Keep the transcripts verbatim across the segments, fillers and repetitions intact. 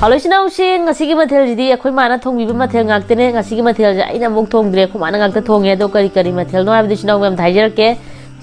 Hello ꯏꯆꯤꯟ ꯏꯅꯥꯎꯁꯤꯡ, ꯉꯁꯤꯒꯤ ꯃꯊꯦꯜꯁꯤꯗꯤ ꯑꯩꯈꯣꯏ ꯃꯥꯅ ꯊꯣꯡꯕꯤꯕ ꯃꯊꯦꯜ ꯉꯥꯛꯇꯅꯦ꯫ ꯉꯁꯤꯒꯤ ꯃꯊꯦꯜꯁꯦ ꯑꯩꯅ ꯑꯃꯨꯛ ꯊꯣꯡꯗ꯭ꯔꯦ, ꯑꯩꯈꯣꯏ ꯃꯥꯅ ꯉꯥꯛꯇ ꯊꯣꯡꯉꯦ꯫ ꯑꯗꯣ ꯀꯔꯤ ꯀꯔꯤ ꯃꯊꯦꯜꯅꯣ ꯍꯥꯏꯕꯗꯤ ꯏꯆꯤꯟ ꯏꯅꯥꯎ ꯃꯌꯥꯝꯗ ꯍꯥꯏꯖꯔꯛꯀꯦ꯫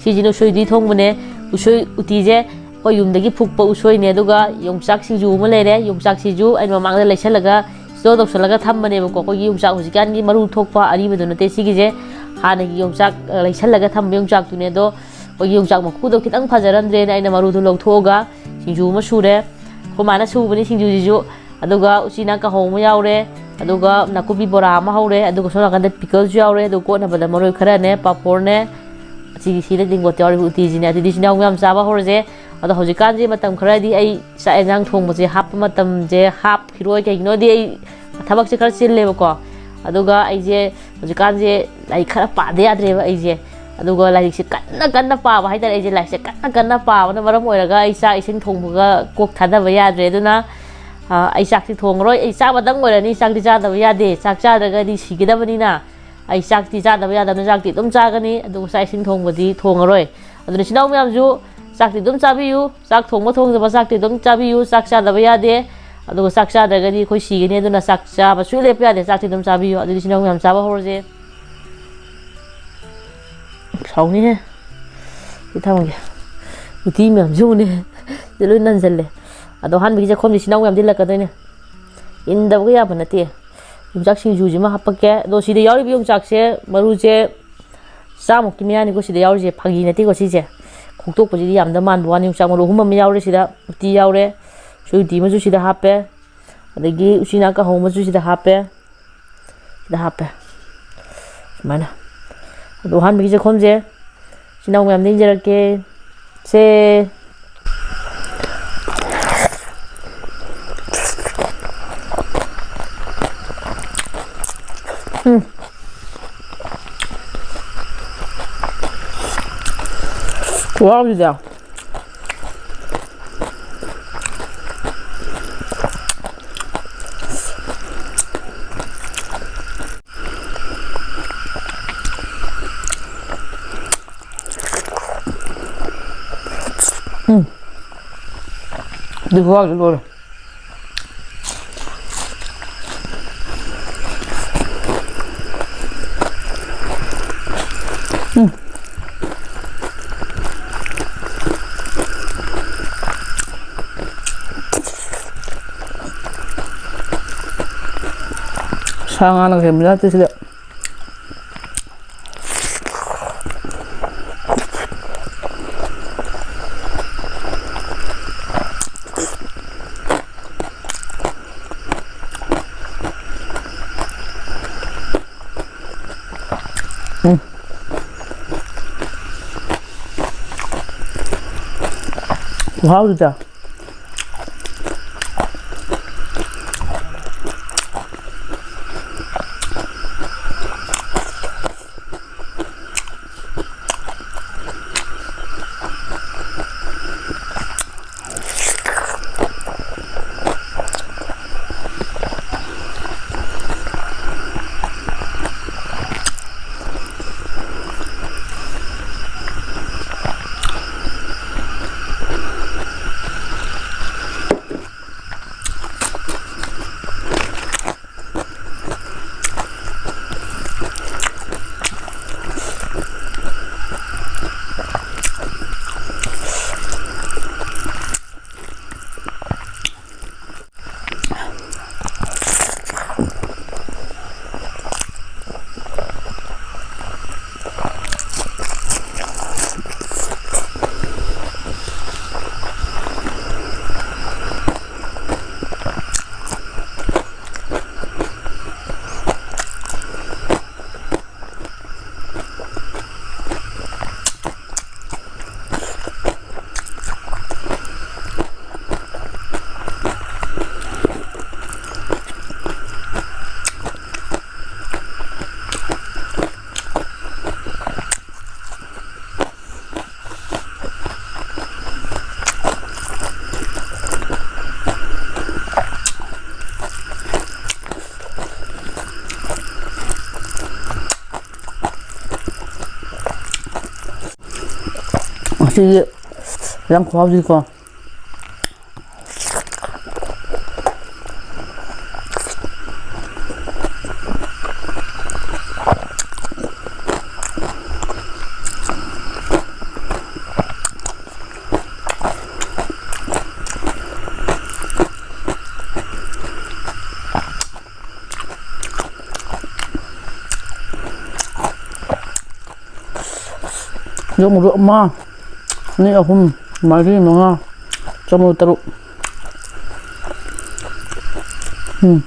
ꯁꯤꯁꯤꯅ ꯎꯁꯣꯏ ꯎꯇꯤ ꯊꯣꯡꯕꯅꯦ꯫ ꯎꯁꯣꯏ ꯎꯇꯤꯁꯦ ꯑꯩꯈꯣꯏ ꯌꯨꯝꯗꯒꯤ ꯐꯨꯛꯄ ꯎꯁꯣꯏꯅꯦ꯫ ꯑꯗꯨꯒ ꯌꯣꯡꯆꯥꯛ ꯁꯤꯡꯖꯨ ꯑꯃ ꯂꯩꯔꯦ꯫ ꯌꯣꯡꯆꯥꯛꯁꯤꯁꯨ ꯑꯩꯅ ꯃꯃꯥꯡꯗ ꯂꯩꯁꯜꯂꯒ store ꯇꯧꯁꯜꯂꯒ ꯊꯝꯕꯅꯦꯕꯀꯣ꯫ ꯑꯩꯈꯣꯏꯒꯤ ꯌꯣꯡꯆꯥꯛ ꯍꯧꯖꯤꯛꯀꯥꯟꯒꯤ ꯃꯔꯨ ꯊꯣꯛꯄ ꯑꯔꯤꯕꯗꯨ ꯅꯠꯇꯦ ꯁꯤꯒꯤꯁꯦ, ꯍꯥꯟꯅꯒꯤ ꯌꯣꯡꯆꯥꯛ, ꯑ, ꯂꯩꯁꯜꯂꯒ ꯊꯝꯕ ꯌꯣꯡꯆꯥꯛꯇꯨꯅꯦ꯫ ꯑꯗꯣ ꯑꯩꯈꯣꯏꯒꯤ ꯌꯣꯡꯆꯥꯛ ꯃꯀꯨꯗꯣ ꯈꯤꯇꯪ ꯐꯖꯔꯝꯗ꯭ꯔꯦꯅ ꯑꯩꯅ ꯃꯔꯨꯗꯣ ꯂꯧꯊꯣꯛꯑꯒ ꯁꯤꯡꯖꯨ ꯑꯃ ꯁꯨꯔꯦ꯫ ꯑꯩꯈꯣꯏ ꯃꯥꯅ ꯁꯨꯕꯅꯤ ꯁꯤꯡꯖꯨꯁꯤꯁꯨ꯫ ꯑꯗꯨꯒ ꯎꯆꯤꯅꯥ ꯀꯥꯡꯍꯧ ꯑꯃ ꯌꯥꯎꯔꯦ, ꯑꯗꯨꯒ ꯅꯥꯀꯨꯞꯄꯤ ꯕꯣꯔꯥ ꯑꯃ ꯍꯧꯔꯦ, ꯑꯗꯨꯒ ꯁꯣꯝ ꯅꯥꯀꯟꯗ pickleꯁꯨ ꯌꯥꯎꯔꯦ, ꯑꯗꯨꯒ ꯀꯣꯠꯅꯕꯗ ꯃꯔꯣꯏ ꯈꯔꯅꯦ, ꯄꯥꯐꯣꯔꯅꯦ, ꯑꯁꯤꯒꯤ ꯁꯤꯗ ꯇꯦꯡꯀꯣꯠꯇ ꯌꯥꯎꯔꯤꯕ ꯎꯇꯤꯁꯤꯅꯦ꯫ ꯑꯗꯨꯗꯤ ꯏꯆꯤꯟ ꯏꯅꯥꯎ ꯃꯌꯥꯝ ꯆꯥꯕ ꯍꯧꯔꯁꯦ꯫ ꯑꯗꯣ ꯍꯧꯖꯤꯛꯀꯥꯟꯁꯦ ꯃꯇꯝ ꯈꯔꯗꯤ ꯑꯩ ꯆꯥꯛ ꯌꯦꯟꯁꯥꯡ ꯊꯣꯡꯕꯁꯦ ꯍꯥꯞꯄ ꯃꯇꯝꯁꯦ ꯍꯥꯞꯈꯤꯔꯣꯏ, ꯀꯩꯒꯤꯅꯣꯗꯤ ꯑꯩ ꯊꯕꯛꯁꯦ ꯈꯔ ꯆꯤꯜꯂꯦꯕꯀꯣ꯫ ꯑꯗꯨꯒ ꯑꯩꯁꯦ ꯍꯧꯖꯤꯛꯀꯥꯟꯁꯦ ꯂꯥꯏꯔꯤꯛ ꯈꯔ ꯄꯥꯗ ꯌꯥꯗ꯭ꯔꯦꯕ ꯑꯩꯁꯦ꯫ ꯑꯗꯨꯒ ꯂꯥꯏꯔꯤꯛꯁꯦ ꯀꯟꯅ ꯀꯟꯅ ꯄꯥꯕ ꯍꯥꯏꯇꯥꯔꯦ꯫ ꯑꯩꯁꯦ ꯂꯥꯏꯔꯤꯛꯁꯦ ꯀꯟꯅ ꯀꯟꯅ ꯄꯥꯕꯅ ꯃꯔꯝ ꯑꯣꯏꯔꯒ ꯑꯩ ꯆꯥꯛ ꯏꯁꯤꯡ ꯊꯣꯡꯕꯒ ꯀꯣꯛ ꯊꯥꯗꯕ ꯌꯥꯗ꯭ꯔꯦ꯫ ꯑꯗꯨꯅ, ꯑ, ꯑꯩ ꯆꯥꯛꯇꯤ ꯊꯣꯡꯉꯔꯣꯏ꯫ ꯑꯩ ꯆꯥꯕꯗꯪ ꯑꯣꯏꯔꯅꯤ, ꯆꯥꯛꯇꯤ ꯆꯥꯗꯕ ꯌꯥꯗꯦ꯫ ꯆꯥꯛ ꯆꯥꯗ꯭ꯔꯒꯗꯤ ꯁꯤꯒꯗꯕꯅꯤꯅ ꯑꯩ ꯆꯥꯛꯇꯤ ꯆꯥꯗꯕ ꯌꯥꯗꯕꯅꯤꯅ ꯆꯥꯛꯇꯤ ꯑꯗꯨꯝ ꯆꯥꯒꯅꯤ, ꯑꯗꯨꯒ ꯆꯥꯛ ꯏꯁꯤꯡ ꯊꯣꯡꯕꯗꯤ ꯊꯣꯡꯉꯔꯣꯏ꯫ ꯑꯗꯨꯅ ꯏꯆꯤꯟ ꯏꯅꯥꯎ ꯃꯌꯥꯝꯁꯨ ꯆꯥꯛꯇꯤ ꯑꯗꯨꯝ ꯆꯥꯕꯤꯌꯨ꯫ ꯆꯥꯛ ꯊꯣꯡꯕ ꯊꯣꯡꯗꯕ ꯆꯥꯛꯇꯤ ꯑꯗꯨꯝ ꯆꯥꯕꯤꯌꯨ꯫ ꯆꯥꯛ ꯆꯥꯗꯕ ꯌꯥꯗꯦ꯫ ꯑꯗꯨꯒ ꯆꯥꯛ ꯆꯥꯗ꯭ꯔꯒꯗꯤ ꯑꯩꯈꯣꯏ ꯁꯤꯒꯅꯤ꯫ ꯑꯗꯨꯅ ꯆꯥꯛ ꯆꯥꯕ ꯁꯨꯡꯂꯦꯞ ꯂꯦꯞꯄ ꯌꯥꯗꯦ꯫ ꯆꯥꯛꯇꯤ ꯑꯗꯨꯝ ꯆꯥꯕꯤꯌꯨ꯫ ꯑꯗꯨꯗꯤ ꯏꯆꯤꯟ ꯏꯅꯥꯎ ꯃꯌꯥꯝ ꯆꯥꯕ ꯍꯧꯔꯁꯦ꯫ ꯁꯥꯎꯅꯤꯍꯦ꯫ ꯁꯤ ꯊꯝꯃꯒꯦ꯫ ꯎꯇꯤ ꯃꯌꯥꯝꯁꯨ ꯎꯅꯦ꯫ ꯁꯤ ꯂꯣꯏ ꯅꯟꯁꯤꯜꯂꯦ꯫ ꯑꯗꯣ ꯑꯍꯥꯟꯕꯒꯤ ꯆꯥꯛꯈꯣꯝꯁꯦ ꯏꯆꯤꯟ ꯏꯅꯥꯎ ꯃꯌꯥꯝ ꯊꯤꯜꯂꯛꯀꯗꯣꯏꯅꯦ꯫ ꯏꯟꯗꯕꯒ ꯌꯥꯕ ꯅꯠꯇꯦ꯫ ꯌꯣꯡꯆꯥꯛ ꯁꯤꯡꯖꯨꯁꯤꯃ ꯍꯥꯞꯄꯛꯀꯦ꯫ ꯑꯗꯣ ꯁꯤꯗ ꯌꯥꯎꯔꯤꯕ ꯌꯣꯡꯆꯥꯛꯁꯦ ꯃꯔꯨꯁꯦ ꯆꯥꯃꯨꯛꯀꯤ ꯃꯌꯥꯅꯤꯀꯣ ꯁꯤꯗ ꯌꯥꯎꯔꯤꯁꯦ, ꯐꯥꯒꯤ ꯅꯠꯇꯦꯀꯣ ꯁꯤꯁꯦ꯫ ꯈꯣꯛꯇꯣꯛꯄꯁꯤꯗꯤ ꯌꯥꯝꯗ ꯃꯥꯟꯕ ꯋꯥꯅꯤ꯫ ꯌꯣꯡꯆꯥꯛ ꯃꯔꯨ ꯑꯍꯨꯝ ꯑꯃ ꯌꯥꯎꯔꯦ ꯁꯤꯗ, ꯎꯇꯤ ꯌꯥꯎꯔꯦ, ꯎꯁꯣꯏ ꯎꯇꯤ ꯑꯃꯁꯨ ꯁꯤꯗ ꯍꯥꯞꯄꯦ, ꯑꯗꯒꯤ ꯎꯆꯤꯅꯥ ꯀꯥꯡꯍꯧ ꯑꯃꯁꯨ ꯁꯤꯗ ꯍꯥꯞꯄꯦ, ꯁꯤꯗ ꯍꯥꯞꯄꯦ꯫ ꯁꯨꯃꯥꯏꯅ꯫ ꯑꯗꯣ ꯑꯍꯥꯟꯕꯒꯤ ꯆꯥꯛꯈꯣꯝꯁꯦ ꯏꯆꯤꯟ ꯏꯅꯥꯎ ꯃꯌꯥꯝꯗ ꯏꯟꯖꯔꯛꯀꯦ꯫ ꯁꯦ꯫ ꯎꯝ꯫ ꯈꯨꯍꯥꯎꯁꯤꯗꯤ꯫ ꯎꯝ꯫ ꯑꯗꯨ ꯈꯨꯍꯥꯎꯗꯤ ꯂꯣꯏꯔꯦ꯫ ꯁꯥ ꯉꯥꯅ ꯍꯦꯟꯕ ꯅꯠꯇꯦ ꯁꯤꯗ꯫ ꯎꯝ꯫ ꯈꯨꯍꯥꯎꯗꯨꯗ꯫ ꯉꯁꯤꯒꯤ ꯏꯟꯖꯥꯡ ꯈꯨꯍꯥꯎꯁꯤꯀꯣ꯫ ꯌꯣꯡ ꯃꯔꯨ ꯑꯃ, ꯑꯅꯤ, ꯑꯍꯨꯝ, ꯃꯔꯤ, ꯃꯉꯥ, ꯆꯃꯔꯨ ꯇꯔꯨꯛ꯫ ꯎꯝ꯫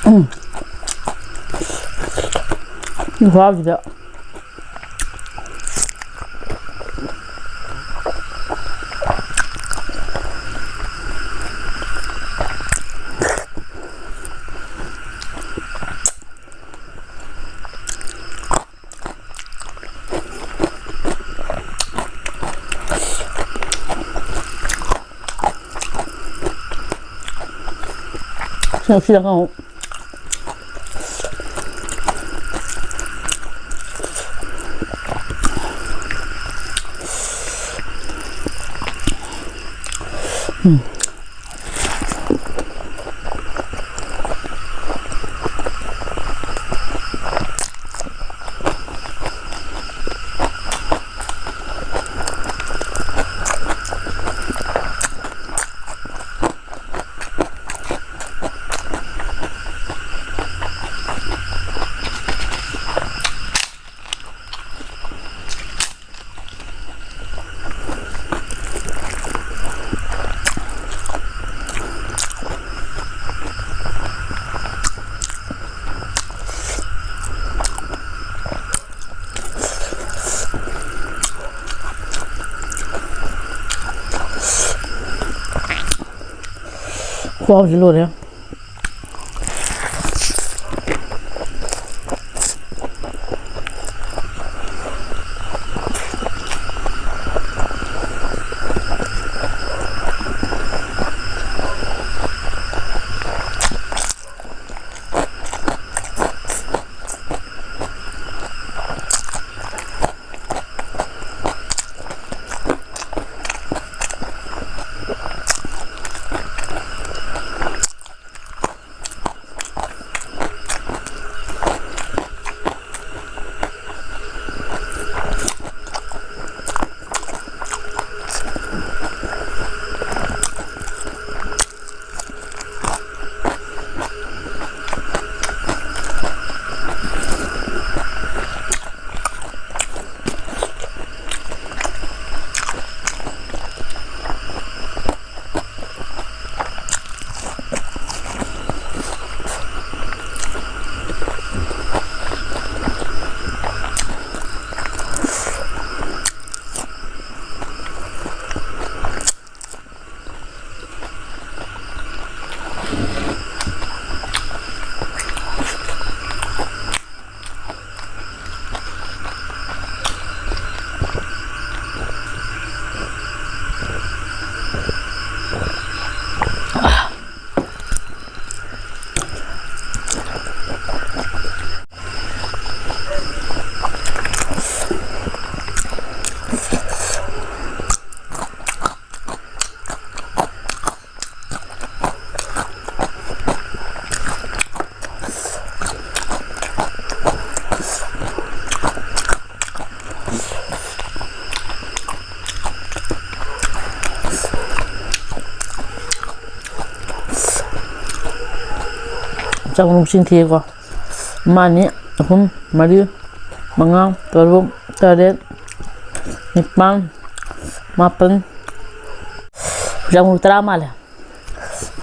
ꯎꯝ꯫ ꯈꯨꯍꯥꯎꯁꯤꯗ꯫ ꯁꯤꯅ ꯁꯤꯗ ꯉꯧ꯫ ꯎꯝ꯫ ꯈꯨꯍꯥꯎꯁꯤ ꯂꯣꯏꯔꯦ꯫ ꯆꯥꯎꯅ ꯆꯤꯡꯊꯤꯑꯀꯣ꯫ ꯑꯃ, ꯑꯅꯤ, ꯑꯍꯨꯝ, ꯃꯔꯤ, ꯃꯉꯥ, ꯇꯔꯨꯛ, ꯇꯔꯦꯠ, ꯅꯤꯄꯥꯜ, ꯃꯥꯄꯜ꯫ ꯍꯧꯖꯤꯛ ꯑꯃꯨꯛ ꯇꯔꯥ ꯃꯥꯜꯂꯦ꯫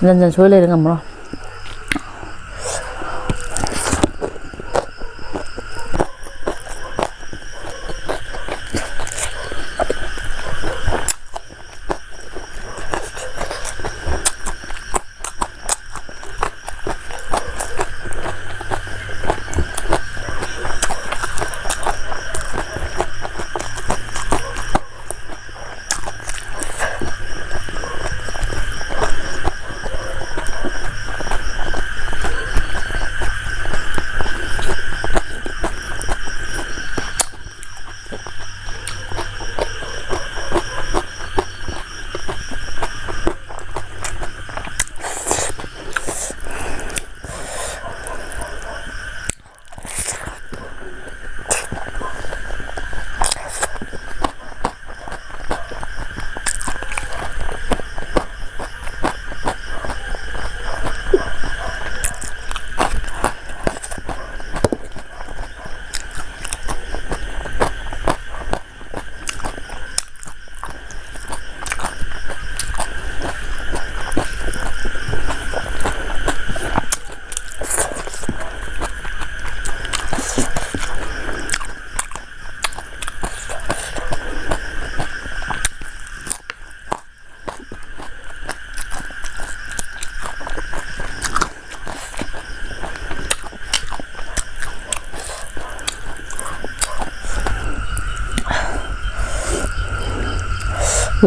ꯍꯟꯖꯟ ꯍꯟꯖꯟ ꯁꯣꯏ ꯂꯩꯔꯦ, ꯉꯝꯃꯔꯣꯏ꯫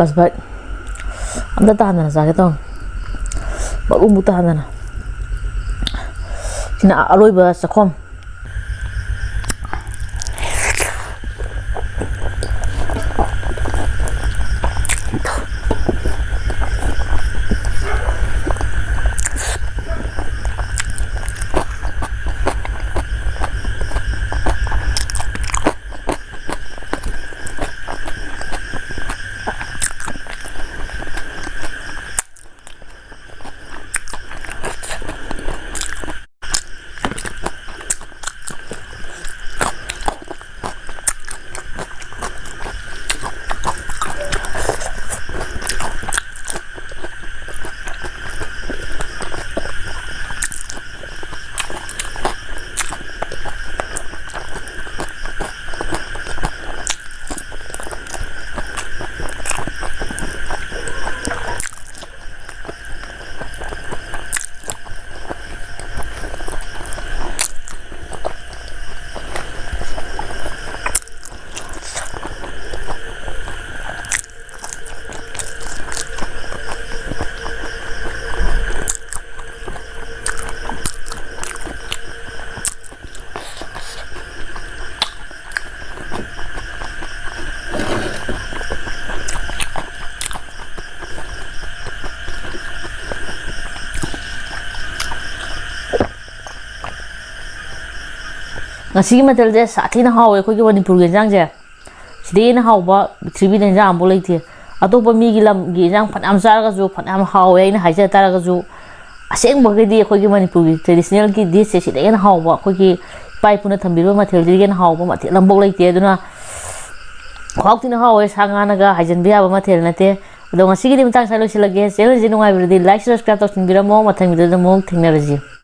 Last bite. ꯑꯝꯇ ꯇꯥꯍꯟꯗꯅ ꯆꯥꯒꯦ ꯇꯧꯅꯤ꯫ ꯃꯔꯨ ꯑꯃꯨꯛ ꯇꯥꯍꯟꯗꯅ꯫ ꯁꯤꯅ ꯑꯔꯣꯏꯕ ꯆꯥꯛꯈꯣꯝ꯫ ꯑꯁꯤꯒꯤ ꯃꯊꯦꯜꯁꯦ ꯁꯥꯊꯤꯅ ꯍꯥꯎꯋꯦ꯫ ꯑꯩꯈꯣꯏꯒꯤ ꯃꯅꯤꯄꯨꯔꯒꯤ ꯏꯟꯖꯥꯡꯁꯦ ꯁꯤꯗꯩ ꯍꯦꯟꯅ ꯍꯥꯎꯕ ꯄ꯭ꯔꯤꯊꯤꯕꯤꯗ ꯏꯟꯖꯥꯡ ꯑꯃꯐꯥꯎ ꯂꯩꯇꯦ꯫ ꯑꯇꯣꯞꯄ ꯃꯤꯒꯤ ꯂꯝꯒꯤ ꯏꯟꯖꯥꯡ ꯐꯅꯌꯥꯝ ꯆꯥꯔꯒꯁꯨ, ꯐꯅꯌꯥꯝ ꯍꯥꯎꯋꯦ ꯑꯩꯅ ꯍꯥꯏꯖ ꯇꯥꯔꯒꯁꯨ, ꯑꯁꯦꯡꯕꯒꯤꯗꯤ ꯑꯩꯈꯣꯏꯒꯤ ꯃꯅꯤꯄꯨꯔꯒꯤ traditionalꯒꯤ dishꯁꯦ ꯁꯤꯗꯩ ꯍꯦꯟꯅ ꯍꯥꯎꯕ, ꯑꯩꯈꯣꯏꯒꯤ ꯏꯄꯥ ꯏꯄꯨꯅ ꯊꯝꯕꯤꯔꯕ ꯃꯊꯦꯜꯗꯒꯤ ꯍꯦꯟꯅ ꯍꯥꯎꯕ ꯃꯊꯦꯜ ꯑꯃꯐꯥꯎ ꯂꯩꯇꯦ꯫ ꯑꯗꯨꯅ ꯈ꯭ꯋꯥꯏ ꯊꯤꯅ ꯍꯥꯎꯋꯦ ꯁꯥ ꯉꯥꯅꯒ ꯍꯥꯏꯖꯟꯕ ꯌꯥꯕ ꯃꯊꯦꯜ ꯅꯠꯇꯦ꯫ ꯑꯗꯣ ꯉꯁꯤꯒꯤꯗꯤ ꯃꯇꯥꯡ ꯁ꯭ꯋꯥꯏ ꯂꯣꯏꯁꯤꯜꯂꯒꯦ꯫ Channelꯁꯦ ꯅꯨꯡꯉꯥꯏꯕꯤꯔꯗꯤ like, subscribe ꯇꯧꯁꯤꯟꯕꯤꯔꯝꯃꯣ꯫ ꯃꯊꯪ videoꯗ ꯑꯃꯨꯛ ꯊꯦꯡꯅꯔꯁꯤ꯫